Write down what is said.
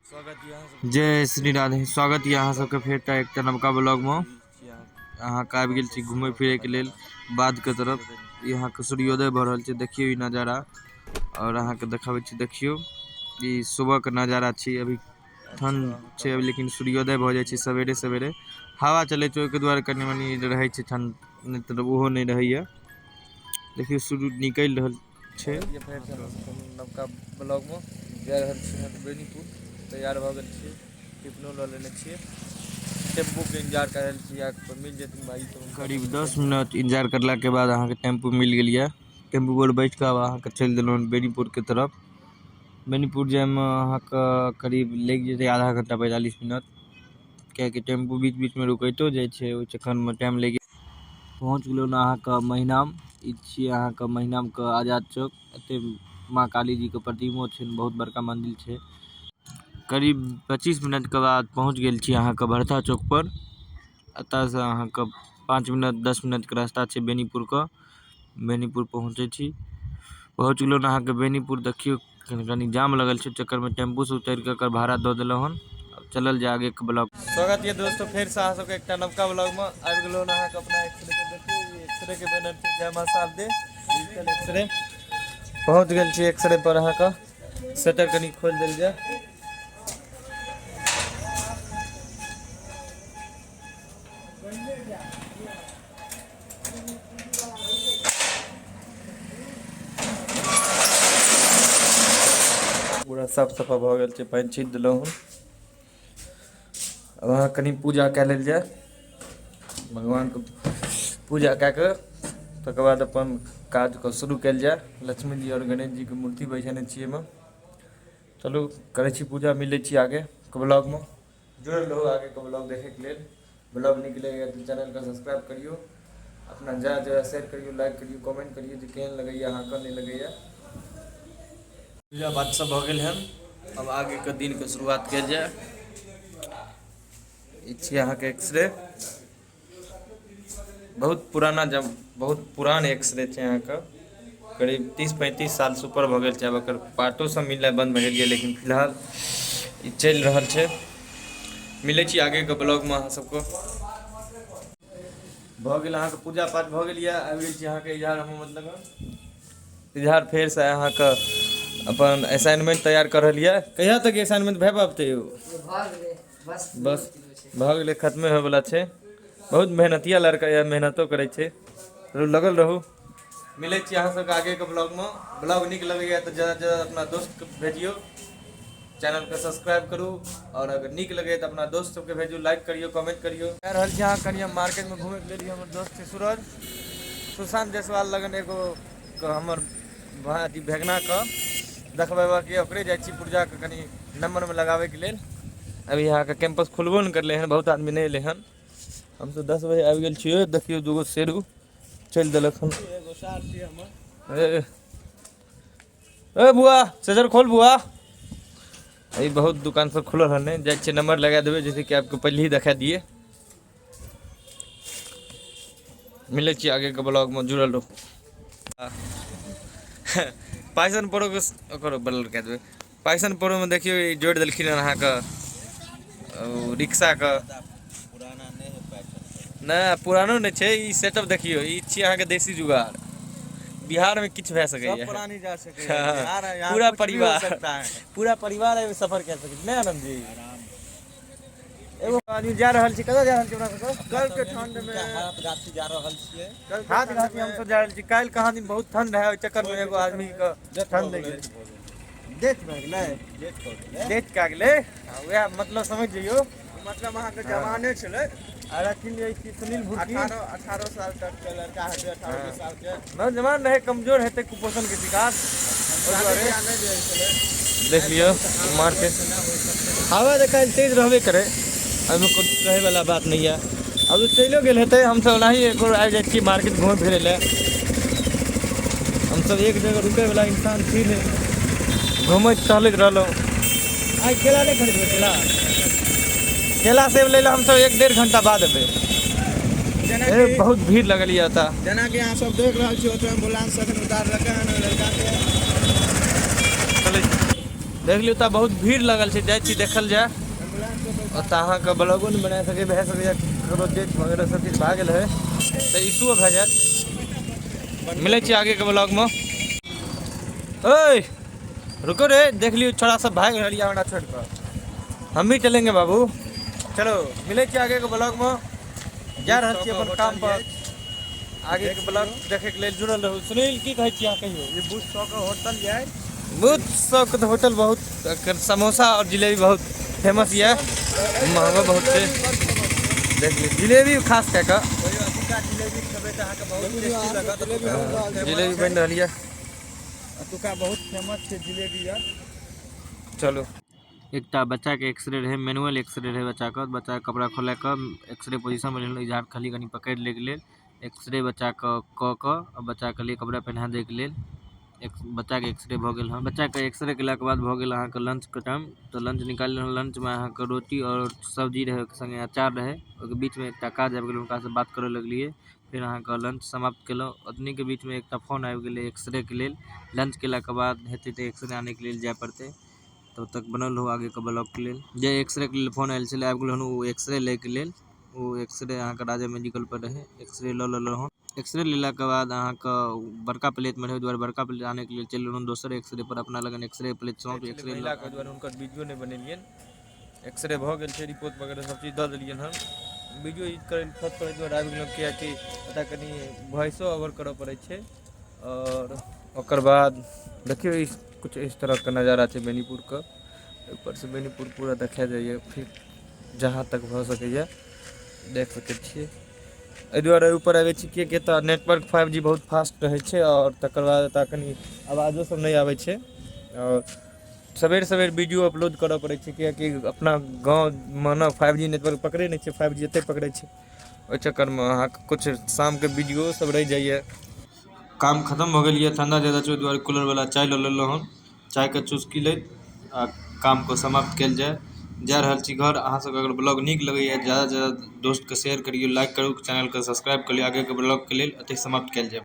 जय श्री राधे। स्वागत यऽ अहाँ सबके फेर एकटा नवका ब्लॉगमे। अहाँके आबि गेल छी घुमै फिरैके लेल बाधके तरफ। ई अहाँके सूर्योदय भऽ रहल छै, देखियौ ई नजारा। आओर अहाँके देखाबै छी, देखियौ ई सुबहके नजारा छी। अभी ठण्ड छै लेकिन सूर्योदय भऽ जाइ छै सवेरे सवेरे। हवा चलै छै, ओहिके दुआरे कनि मनि रहै छै ठण्ड, नहि तऽ ओहो नहि रहैए। देखियौ सूर्य निकलि रहल छै। नवका ब्लॉगमे जा रहल छी हम बेनीपुर। तैयार भऽ गेल छियै, टिफिनो लऽ लेने छियै। टेम्पूके इंतजार कऽ रहल छी, आब मिल जेथिन भाई तऽ। करीब 10 मिनट इंतजार करलाके बाद अहाँके टेम्पू मिल गेल यऽ। टेम्पू पर बैठ कऽ आब अहाँके चलि देलहुँ बेनीपुरके तरफ। बेनीपुर जाइमे अहाँके करीब लागि जेतै आधा घंटा 45 मिनट, कियाकि टेम्पू बीच बीचमे रुकैतो जाइ छै, ओहि चक्करमे टाइम लागि। पहुँच गेलहुँ ने अहाँके महिनाम। ई छियै अहाँके महिनामके आजाद चौक। एतऽ माँ काली जीके प्रतिमो छै, बहुत बड़का मंदिर छै। करीब 25 मिनटके बाद पहुँच गेल छी अहाँके भरथा चौकपर। एतऽसँ अहाँके 5 मिनट 10 मिनटके रास्ता छै बेनीपुरके। बेनीपुर पहुँचै छी। पहुँच गेलहुँ अहाँके बेनीपुर। देखियौ कनि कनि जाम लगल छै, चक्करमे टेम्पूसँ उतरि कऽ एकर भाड़ा दऽ देलहुँ हन। आब चलल जाय आगेके ब्लॉग। स्वागत यऽ दोस्तों फेरसँ अहाँ सबके एकटा नवका ब्लॉगमे। आबि गेलहुँ अहाँके अपना एक्सरे पर। देखियौ ई एक्सरे के बैनर छै, जय माँ शारदे डिजिटल एक्सरे। पहुँच गेल छी एक्सरे पर। अहाँके शटर कनि खोलि देल जाय। पूरा साफ सफा भऽ गेल छै, पानि छीट देलहुँ हन। आब अहाँ कनि पूजा कए लेल जाय, भगवानके पूजा कए कऽ तकर बाद अपन काजके शुरू कयल जाय। लक्ष्मी जी आओर गणेश जीके मूर्ति बैसेने छियै एहिमे। चलू करै छी पूजा, मिलै छी आगेके ब्लॉगमे। जुड़ल रहू आगेके ब्लॉग देखैके लेल। ब्लॉग नीक लगैए तऽ चैनलके सब्सक्राइब करियौ, अपना ज्यादा ज्यादा शेयर करियौ, लाइक करियौ, कमेंट करियौ जे केहन लगैए अहाँके, नहि लगैए। पूजा पाठ सब भऽ गेल हन, अब आगेके दिनके शुरुआत कयल जाय। ई छी अहाँके एक्सरे, बहुत पुराना, जब बहुत पुरान एक्सरे छै अहाँके, करीब 30-35 सालसँ ऊपर भऽ गेल छै। आब एकर पार्टो सब मिलनाइ बन्द भऽ गेल यऽ, लेकिन फिलहाल ई चलि रहल छै। मिलै छी आगेके ब्लॉगमे अहाँ सबके। भऽ गेल अहाँके पूजा पाठ भऽ गेल यऽ। आबि गेल छी अहाँके इजहार मोहम्मद लगन। इजहार फेरसँ अहाँके अपन असाइनमेंट तैयार कऽ रहल यऽ। कहिया तक असाइनमेंट भए पाबतै यौ? बस भऽ गेलै, खत्मे होइवला छै। बहुत मेहनतिया लड़का यऽ, मेहनतो करै छै। लगल रहू, मिलै छी अहाँ सबके आगेके ब्लॉगमे। ब्लॉग नीक लगैए तऽ ज्यादा ज्यादा अपना दोस्तके भेजियौ, चैनलके सब्सक्राइब करू, आओर अगर नीक लगैए तऽ अपना दोस्त सबके भेजू, लाइक करियौ, कमेंट करियौ। जा रहल छी अहाँ कनि हम मार्केटमे घुमैके लेल। हमर दोस्त छै सूरज, सुशांत जायसवाल लगन एगो हमर अथी भेगनाके देखबेबाक यऽ, ओकरे जाइ छी पुर्जाके कनि नम्बरमे लगाबैके लेल। अभी अहाँके कैंपस खुलबो नहि करलै हन, बहुत आदमी नहि एलै हन। हमसब 10 बजे आबि गेल छियै। देखियौ दूगो शेरू चलि देलक हन। ए ए बुआ, सजर खोल बुआ। अभी बहुत दुकान सब खुलल हन, नहि जाइ छियै, नंबर लगा देबै, जैसे कि आपके पहले ही देखा दिए। मिलै छी आगेके ब्लॉगमे, जुड़ल रहू। पाइसन प्रोके ओकर बदल कए देबै। पाइसन प्रोमे देखियौ ई जोड़ि देलखिन हन अहाँके रिक्शाके। नहि, पुरानो नहि छै ई। सेटअप देखियौ, ई छी अहाँके देसी जुगाड़। बिहारमे किछु भए सकैए, पूरा परिवार, पूरा परिवार एहिमे सफर कए सकै। नहि आनन्द जी, एगो आदमी जा रहल छी। कतऽ जा रहल छी अपना सबके? कल के ठंड में हाथ गाछी जा रहल छियै। हाथ गाछी हमसब जा रहल छी। काल्हि कहाँ दिन बहुत ठंड रहै, ओहि चक्कर में एगो आदमी के ठंड लागि गेलै, डेथ भए गेलै, डेथ कए गेलै। वएह मतलब समझ जइयौ, मतलब अहाँके जवाने छलै। आ रखिन छी सुनील भुर्की, 18 साल तक के लड़का हेतै, 18 साल के नौजवान रहै, कमजोर हेतै, कुपोषण के शिकार। देख लियौ मार्केट। हवा तऽ काल्हि तेज रहबे करै, एहिमे कोनो कहैवला बात नहि यऽ। आब तऽ चलिओ गेल हेतै। हमसब ओनाही एक बेर आबि जाइ छी मार्केट घुमै फिरै लए। हमसब एक जगह रुकैवला इंसान छी नहि, घुमैत टहलैत रहलहुँ। आइ केला नहि खरीदबै? केला, केला सेब लै लए हमसब 1-1.5 घंटा बाद एबै। बहुत भीड़ लगल यऽ एतऽ। जेनाकि अहाँ सब देख रहल छी, ओतऽ एम्बुलेंस अखन उतारलकै हन ओहि लड़का के। चलै देख लियौ तऽ बहुत भीड़ लगल छै, जाइ छी देखल जाय। ओतऽ अहाँके ब्लॉगो नहि बना सकै, भए सकैए ककरो डेथ वगैरह सब किछु भए गेल है तऽ इशूओ भए जायत। मिलै छी आगेके ब्लॉगमे। ओए रुको रे, देख लियौ छोड़ा सब भागि रहल यऽ हमरा छोड़ि कऽ। हम भी चलेंगे बाबू। चलो मिलै छी आगेके ब्लॉगमे। जा रहल छी अपन काम पर। आगेके ब्लॉग देखैके लेल जुड़ल रहू। सुनील की कहै छी अहाँ कहियौ? ई बुथ सौ के होटल यऽ। बुथ सौ के होटल बहुत, एकर समोसा और जिलेबी बहुत फेमस यऽ, महंगो बहुत छै। देख लियौ जिलेबी खास कए कऽ जिलेबी खेबै तऽ अहाँके बहुत टेस्टी लागत। जिलेबी बनि रहल यऽ एतुका, बहुत फेमस छै जिलेबी यार। चलू। एकटा बच्चाके एक्सरे रहै, मैनुअल एक्सरे रहै बच्चाके। बच्चाके कपड़ा खोला कऽ एक्सरे पोजिशन बनेलहुँ। इजहार खाली कनि पकड़ि लैके लेल एक्सरे बच्चाके कऽ कऽ आ बच्चाके लिए कपड़ा पहिना दैके लेल बच्चाके एक्सरे भऽ गेल हँ। बच्चाके एक्सरे केलाके बाद भऽ गेल अहाँके लंचके टाइम, तऽ लंच निकालि लेलहुँ। लंचमे अहाँके रोटी आओर सब्जी रहै, ओहिके सङ्गे अचार रहै। ओहिके बीचमे एकटा काज आबि गेल, हुनकासँ बात करऽ लगलियै। फेर अहाँके लंच समाप्त केलहुँ। ओतनीके बीचमे एकटा फोन आबि गेलै एक्सरेके लेल। लंच केलाके बाद हेतै तऽ एक्सरे आनैके लेल जाय पड़तै। तब तक बनल रहू आगेके ब्लॉगके लेल। जे एक्सरेके लेल फोन आयल छलै, आबि गेल हन ओ एक्सरे लैके लेल। ओ एक्सरे अहाँके राजा मेडिकलपर रहै। एक्सरे लऽ लेलहुँ हन। एक्सरे लेलाके बाद अहाँके बड़का प्लेटमे रहै, ओहि दुआरे बड़का प्लेट आनैके लेल चलि गेलहुँ दोसर एक्सरे पर। अपना लगन एक्सरे प्लेट छलहुँ तऽ एक्सरे महिलाके दुआरे हुनकर वीडियो नहि बनेलियनि। एक्सरे भऽ गेल छै, रिपोर्ट वगैरह सब चीज दऽ देलियनि हन। वीडियो एडिट करै छत पर एहि दुआरे आबि गेलहुँ किएकि एतऽ कनि वॉइसो ओवर करऽ पड़ै छै। आओर ओकर बाद देखियौ ई कुछ इस तरहके नजारा छै बेनीपुरके। ऊपरसँ बेनीपुर पूरा देखा जाइए, फिर जहाँ तक भऽ सकैए देख सकै छियै। एहि दुआरे ऊपर आबै छी किएकि एतऽ नेटवर्क 5G बहुत फास्ट रहै छै आओर तकर बाद एतऽ कनि आवाजो सब नहि आबै छै। आओर सबेर सबेर वीडियो अपलोड करऽ पड़ै छै किएकि अपना गाँवमे ने 5G network पकड़ै नहि छै, 5G एतै पकड़ै छै। ओहि चक्करमे अहाँके किछु शामके वीडियो सब रहि जाइए। काम खतम भऽ गेल यऽ, ठण्डा ज्यादा छै, ओहि दुआरे कूलरवला चाय लऽ लेलहुँ हन। चायके चुस्की लैत आ कामके समाप्त कयल जाय। जा रहल छी घर। अहाँ सबके अगर ब्लॉग नीक लगैए, ज्यादासँ ज्यादा दोस्तके शेयर करियौ, लाइक करू, चैनलके सब्सक्राइब कऽ लिअ। आगेके ब्लॉगके लेल एतहि समाप्त कयल जाय।